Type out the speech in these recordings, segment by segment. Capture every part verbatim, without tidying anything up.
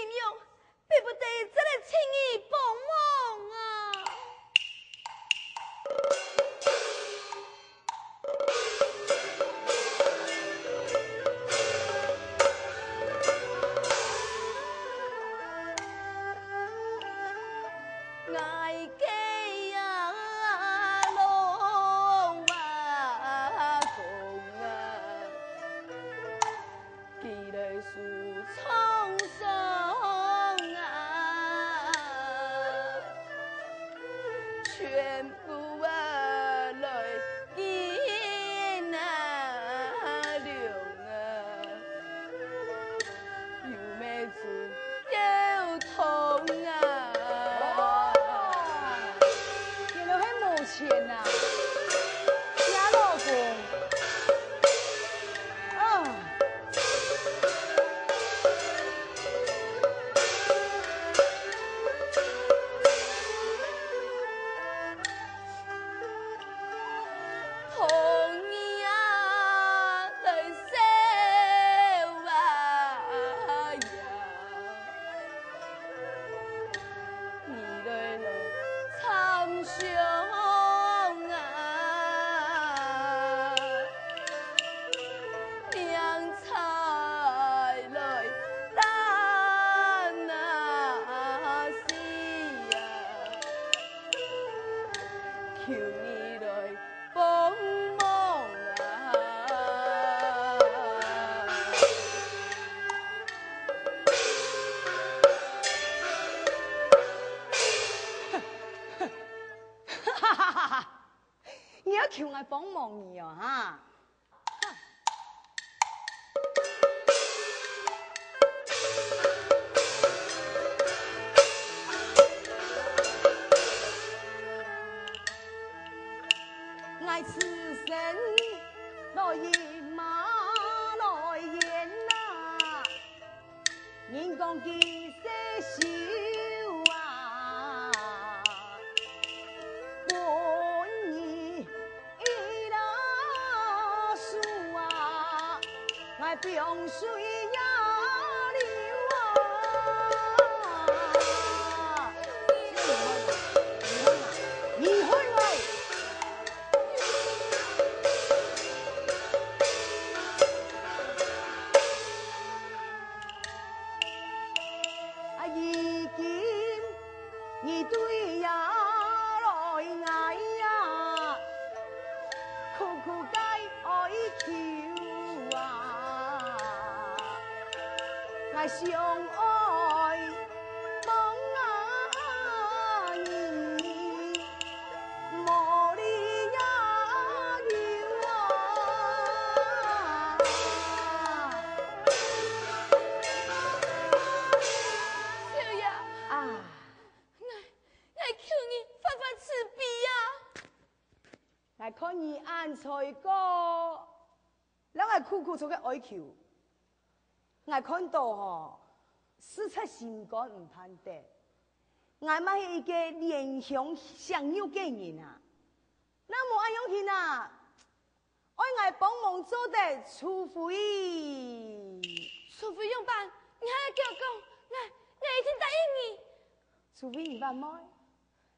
仰，迫不得已再來尋你幫忙啊！原來係無錢啊！呀，老公！啊！你愛求𠊎幫忙你哦，哈？少爺，啊！𠊎，𠊎求你發發慈悲啊！𠊎看你恁衰過，摎𠊎苦苦做个哀求， 𠊎看著吼，實在心肝毋盼得。𠊎乜係一個憐香惜玉个人啊，哪無恁樣形啊？愛𠊎幫忙做得除非，除非仰般？你還愛摎𠊎講，𠊎，𠊎一定答應你。除非你還愛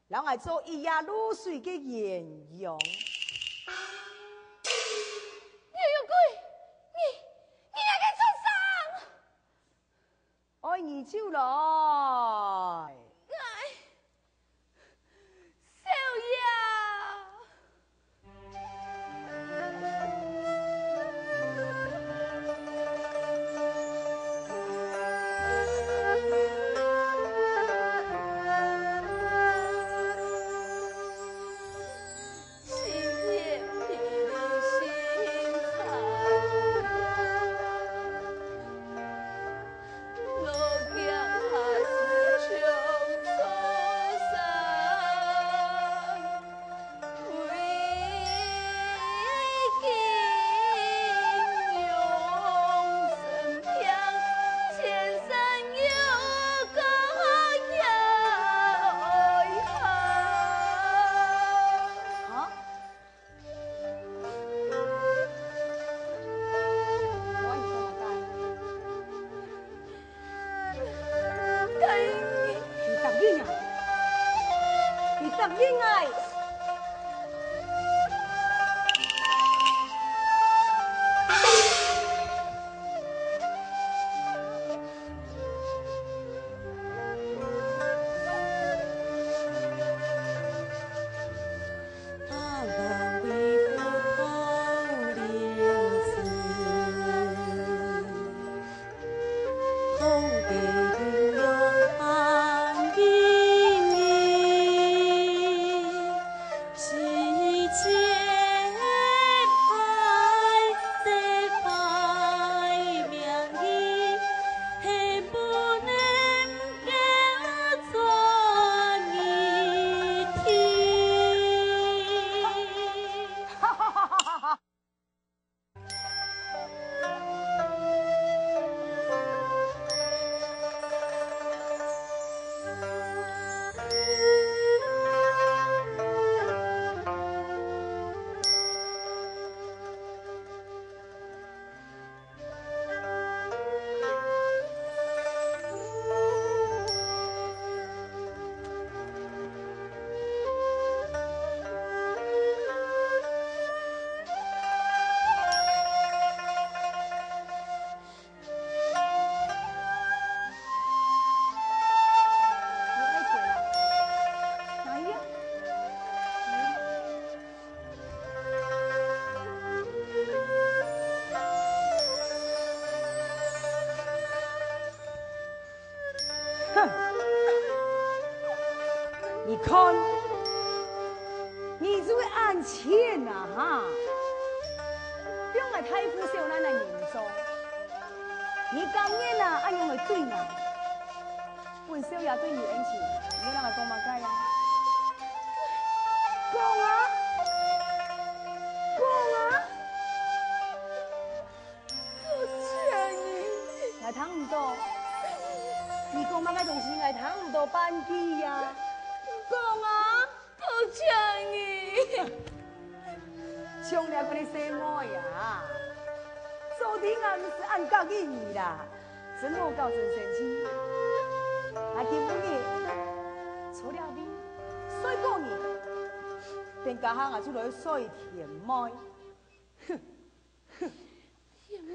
摎𠊎做一夜露水个鴛鴦。鴛鴦鬼，你，你這個畜生！愛你就來。𠊎，少爺。答應𠊎。哼！你看，你就會恁賤啊哈！放𠊎大富小難恁嚴重，你甘願啊恁樣來對𠊎？本少爺對你恩情，你愛摎𠊎講麼个啊？講啊！講啊！ 多謝你。𠊎聽毋到。你講麼个東西，𠊎聽毋到半句呀。講啊，多謝你。像這款个細妹啊，早知𠊎毋使恁合意你啦，真好搞真生氣。𠊎今晡日坐這位睡過日，等下下𠊎就來睡甜妹。 哼，哼。甜妹，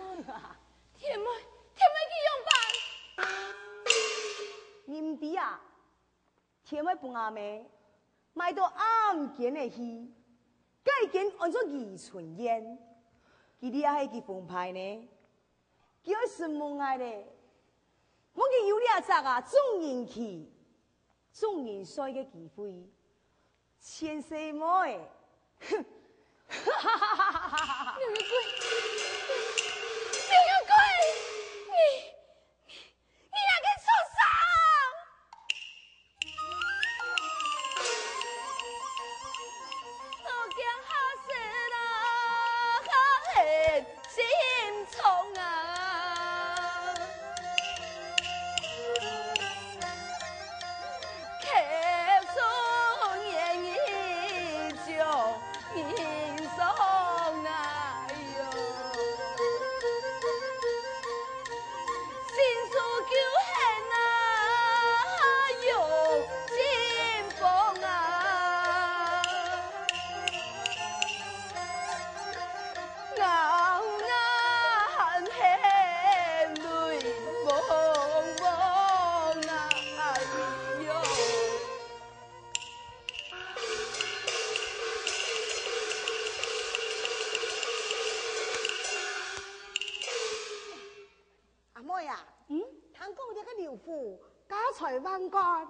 甜妹，甜妹佢仰般？你毋知啊？甜妹分阿姆賣到暗間仔去，該間安做怡春院。佢這係幾奉派呢？佢愛承蒙𠊎咧。無佢有這隻啊，眾人氣、眾人睡个機會， 千歲妹，哼！劉玉貴，劉玉貴，你，你，你這个畜生！ 心痛啊！阿妹啊，嗯？聽講這个劉府家財萬貫，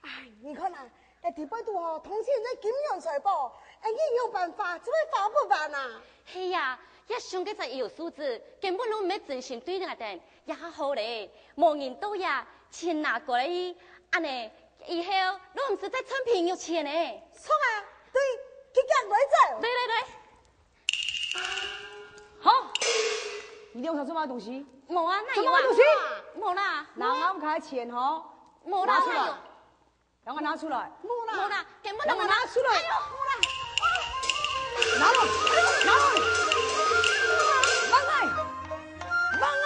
唉，你看啊，這地背肚吼，通常係金銀財寶，𠊎等仰般花，就會花不完啊。係啊，這想該隻姚素子，根本就毋係真心對𠊎等，也好咧，無人到這，錢拿過來，恁呢，以後都毋使再趁便宜錢咧。著啊，對，遽遽來走。來來來。 好，你兩儕做麼个東西？無啊，哪有啊？做麼个東西？無啦。拿𠊎屋下个錢吼，無啦，拿出來，哪有？趕快拿出來。無啦。無啦，根本就無啦。趕快拿出來。哎喲，無啦。拿來，拿來。放開，放開。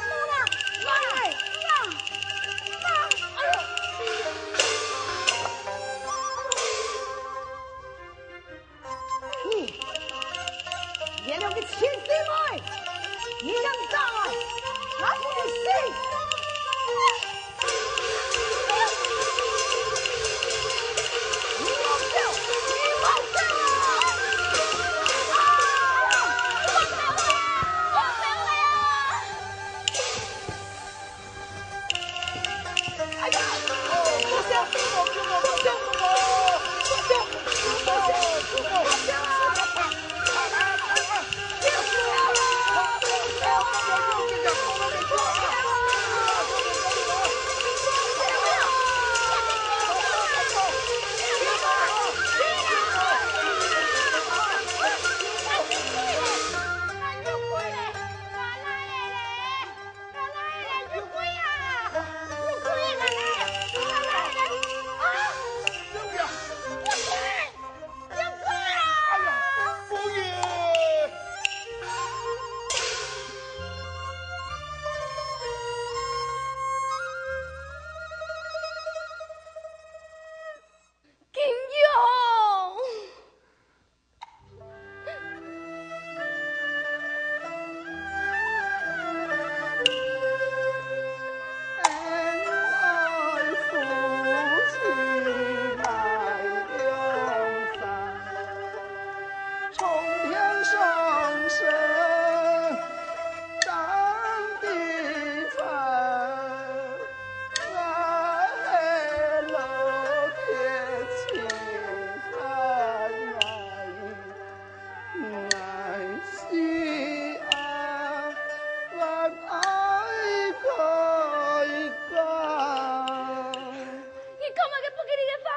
無啦，無啦，無啦。哎喲。金勇！你講麼个不吉利个話？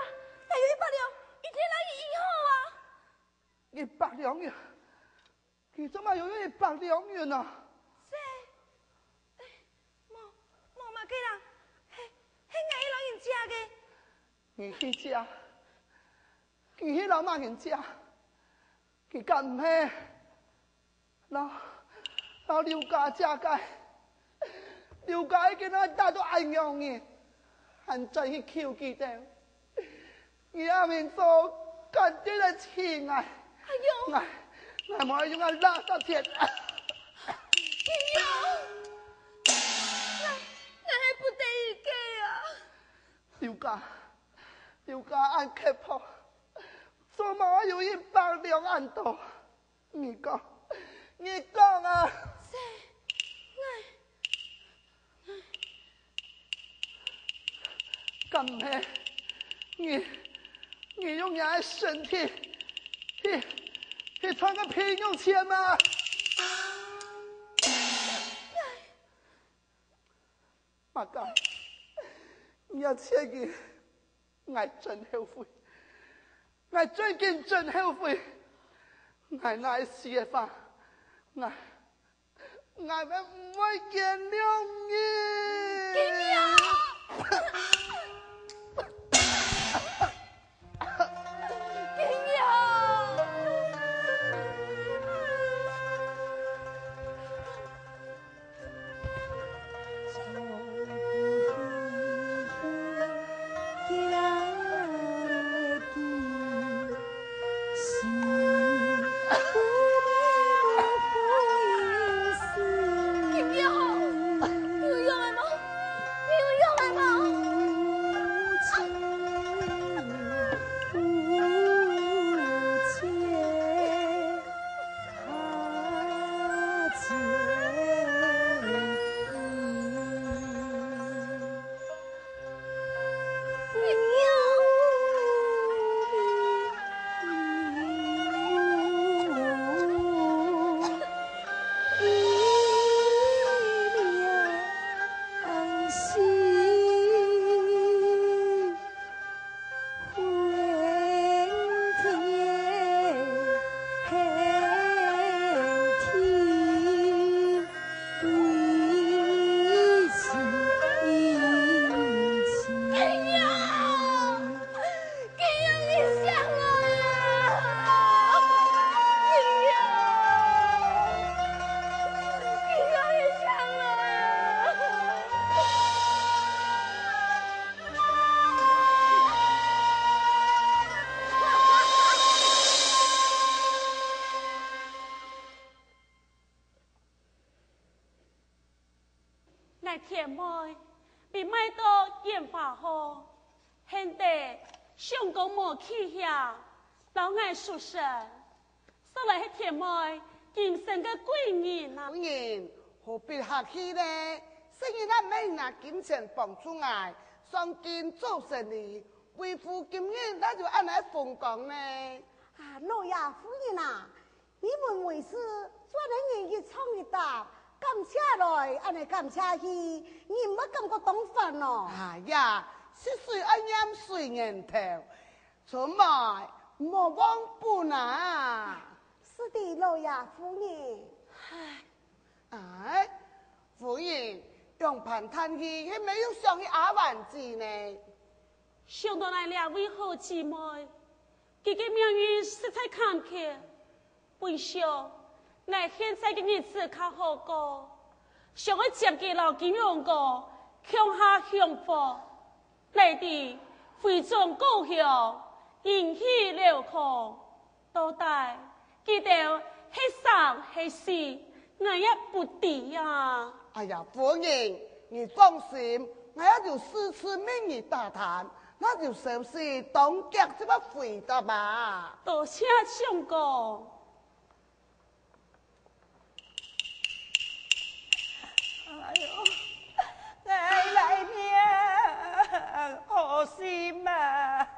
若有一百兩，一定摎你醫好啊！一百兩銀？佢做麼个有一百兩銀啊？這，哎，無，無麼个啦，係，係𠊎个老人家个。你去借？你去摎麼人借？佢敢毋係摎，摎劉家借个？劉家已經摎佢打到恁樣呢，還轉去求佢兜。你恁樣做，敢對得起𠊎？哎喲！𠊎，𠊎無愛用恁垃圾錢。哎喲！𠊎，𠊎係不得已个啊！劉家，劉家恁刻薄，做麼个有一百兩恁多？ 你講，你講啊！這，𠊎，𠊎……敢毋係，你，你用你个身體去，去賺个皮肉錢嗎？麼个？你也切記，𠊎真後悔，𠊎最近真後悔。𠊎若係死个話，𠊎，𠊎乜毋會原諒你。金勇！金勇！𠊎田妹被賣到建華號，現在相公無去歇，摎𠊎出身。想來係田妹今生个貴人啊！貴人，何必客氣呢？世人也毋會拿金錢幫助𠊎，上緊做生理，為父今日哪有恁樣風光呢？啊，老爺夫人啊，你們為師做得人一唱一答，感謝來，恁樣感謝去，你毋會感覺當煩哦？哎呀，食水愛拈水源頭，春妹，毋好忘本啊！是的，老爺夫人。唉， 哎，夫人，仰般嘆氣，係無有想起阿丸姊呢？想到𠊎這位好姊妹，佢个命運實在坎坷。本想，𠊎現在个日子較好過，想愛接佢摎金榮哥共下享福。 來到回轉故鄉，迎娶老公，到底佢兜係生係死，𠊎也不知啊。哎呀，夫人，你放心，𠊎也有四次問你打探，若有消息，當遽就會回答啊。多謝相公。 哎喲，𠊎來命，好心啊！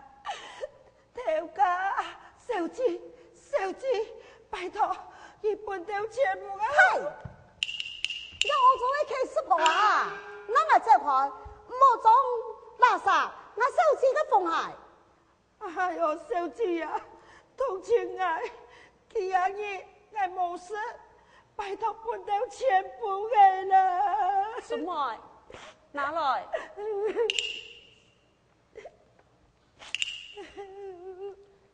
頭家，小姐，小姐，拜託，你分兜錢分𠊎。嘿！你惡做个乞食婆啊！拿𠊎走開，莫裝垃圾，𠊎小姐个風害。 哎喲，小姐啊，同情𠊎，今日𠊎無食，拜託分兜錢分𠊎啦。春妹，拿來。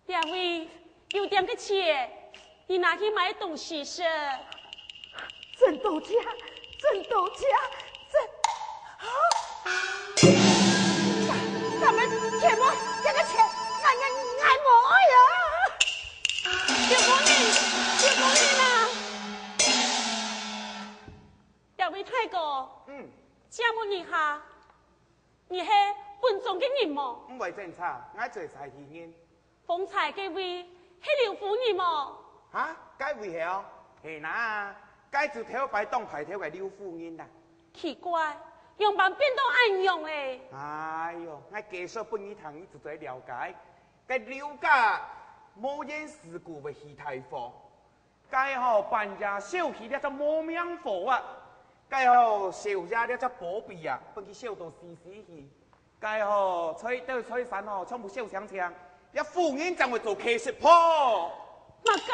這位有點个錢， 你拿去買東西食。真多謝，真多謝，真，啊！咱，咱們全部這個錢，𠊎，𠊎，𠊎無愛啊！小姑娘，小姑娘啊！這位大哥，嗯。借問一下，你係本莊个人無？毋會爭差，𠊎做差事人。 方才該位係劉夫人無？哈？該位係哦？係哪，該就頭擺當派頭个劉夫人啊。奇怪，仰般變到恁樣咧？哎喲，𠊎解說分你聽，你就會了解。該劉家無緣事故會起大火， 該吼半夜燒起這隻無名火啊！該吼燒下這隻寶貝啊，分佢燒到死死去！該吼財，兜財產吼全部燒淨淨，這夫人正會做乞食婆。麼个？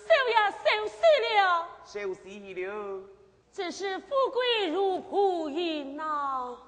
燒也燒死了！燒死去了！真是富貴如浮雲啊！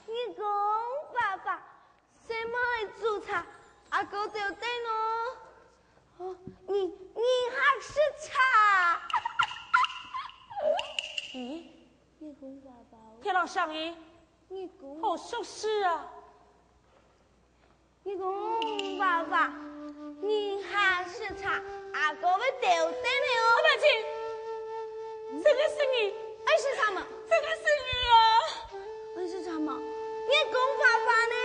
二公伯伯，細妹煮茶，阿哥兜等哦。哦，你，你還食茶？咦？二公伯伯。天老相爺，二公。好熟事啊！ 二公伯伯，你還食茶，阿哥會兜等你哦。阿伯姊，這個是你。愛食茶嗎？這個是你啊。愛食茶嗎？二公伯伯呢？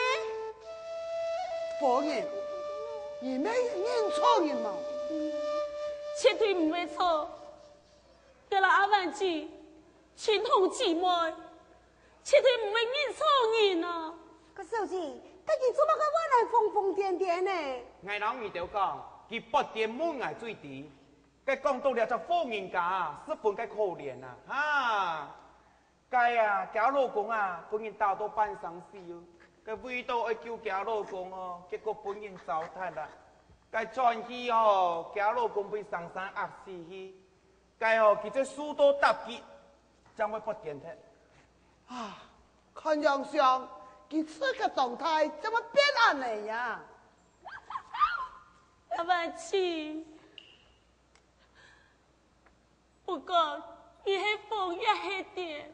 夫人，你乜認錯人無？絕對毋會錯。 該摎阿滿姊，親同姊妹，絕對毋會認錯人啊！該小姐，該你做麼个會來瘋瘋癲癲呢？𠊎摎你兜講，佢發癲問𠊎最知。該講到這隻婦人家啊，十分个可憐啊，哈！該啊，厥老公啊，分人打到半生死哦。該為到愛救厥老公哦，結果分人糟蹋啦。該轉去哦，厥老公分生生壓死去。該吼，佢就輸到搭佢，正會發癲忒。啊，看樣相，佢自家狀態怎麼變恁呢呀？阿萬七，不管你係瘋也係癲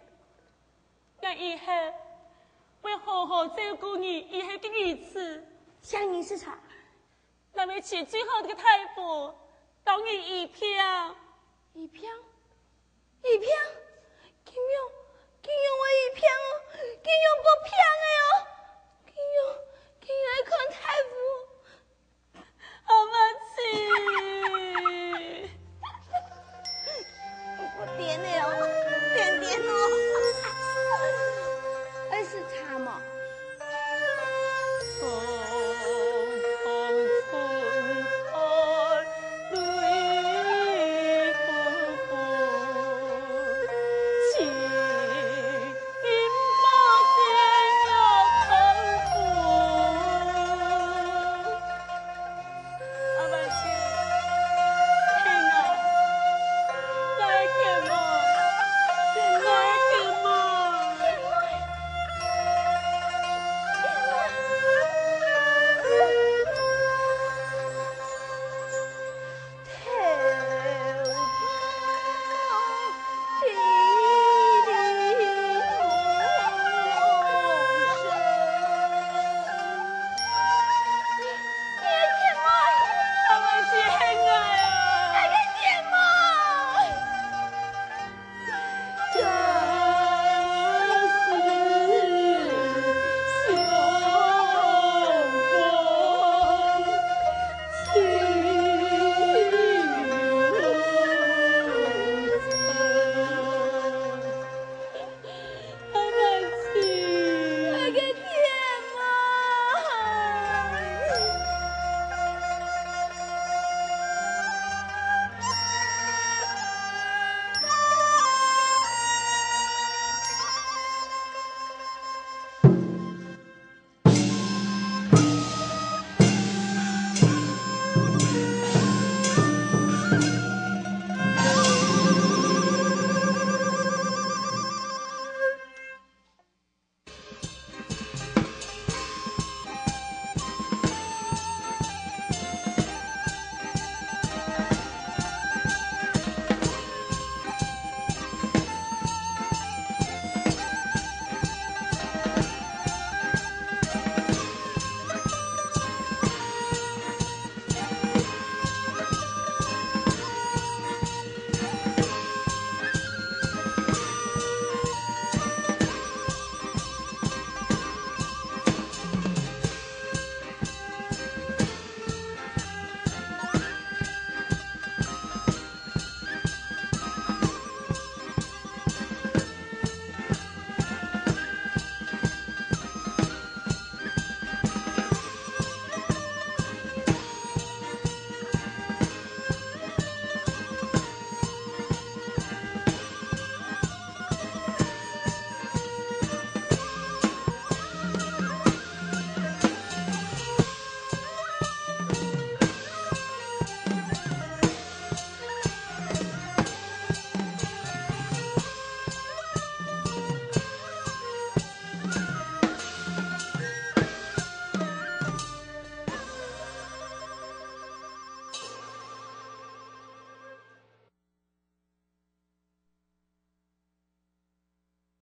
，𠊎以後會好好照顧你以後个日子。想你是啥？ 𠊎會尋最好个大夫，當你醫病。